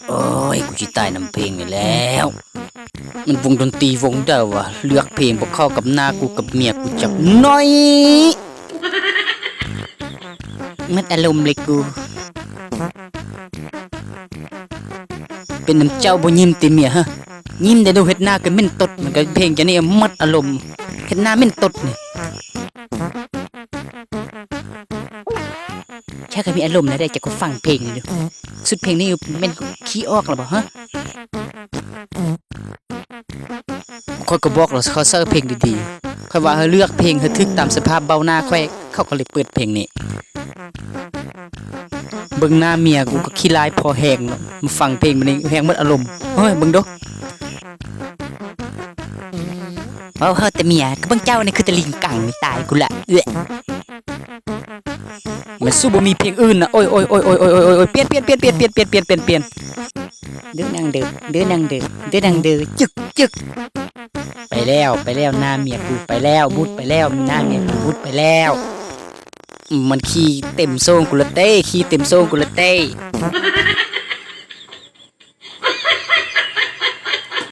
ໂອ້ຍ ກູຊິຕາຍນຳເພງນີ້ແລ້ວ. ມັນວົງດົນຕີວົງໃດວະ ເລືອກເພງບໍ່ເຂົ້າກັບໜ້າກູກັບເມຍກູຈັກໜ້ອຍ. ໝົດອາລົມເລີຍກູ. ເປັນນຳເຈົ້າບໍ່ຍິ້ມຕິເມຍ ຮະ? ຍິ້ມແດ່ດູ ເຮັດໜ້າຄືເໝັນຕົດ. ມັນກໍເພງຈະນີ້ໝົດອາລົມ ເຮັດໜ້າເໝັນຕົດນີ້. ເຈົ້າກໍມີອາລົມແນວໃດ ເຈົ້າກໍຟັງເພງນີ້ດູ. ສຸດເພງນີ້ແມ່ນຂີ້ອອກແລ້ວບໍ່ ຮະ? ຂ້ອຍກໍບອກແລ້ວ ເຂົາໃສ່ເພງດີໆ. ຂ້ອຍວ່າໃຫ້ເລືອກເພງໃຫ້ຖືກຕາມສະພາບເບົາໜ້າຂ້ອຍ ເຂົາກໍເລີຍເປີດເພງນີ້. ເບິ່ງໜ້າເມຍກູກໍຂີ້ຮ້າຍພໍແຮງເນາະ ມາຟັງເພງບາດນີ້ແຮງໝົດອາລົມ. ໂອ້ຍ ເບິ່ງດູ. ເວົ້າເຮີແຕ່ເມຍ ກໍເບິ່ງເຈົ້ານີ້ຄືແຕ່ລິງກັງນີ້ ຕາຍກູລະ. ເອີ ມັນສູ້ບໍ່ມີເພງອື່ນນະ. ໂອ້ຍ ໂອ້ຍ ໂອ້ຍ ໂອ້ຍ ໂອ້ຍ ໂອ້ຍ ໂອ້ຍ ປ່ຽນ ປ່ຽນ ປ່ຽນ ປ່ຽນ ປ່ຽນ ປ່ຽນ ປ່ຽນ ປ່ຽນ. ດືນາງເດີ ດືນາງເດີ ດືນາງເດີ ຈຶກ ຈຶກ. ໄປແລ້ວ ໄປແລ້ວ ໜ້າເມຍກູໄປແລ້ວ ບຸດໄປແລ້ວ ໜ້າເມຍກູບຸດໄປແລ້ວ. ມັນຂີ້ເຕັມໂສ້ງກູລະເຕ້ ຂີ້ເຕັມໂສ້ງກູລະເຕ້.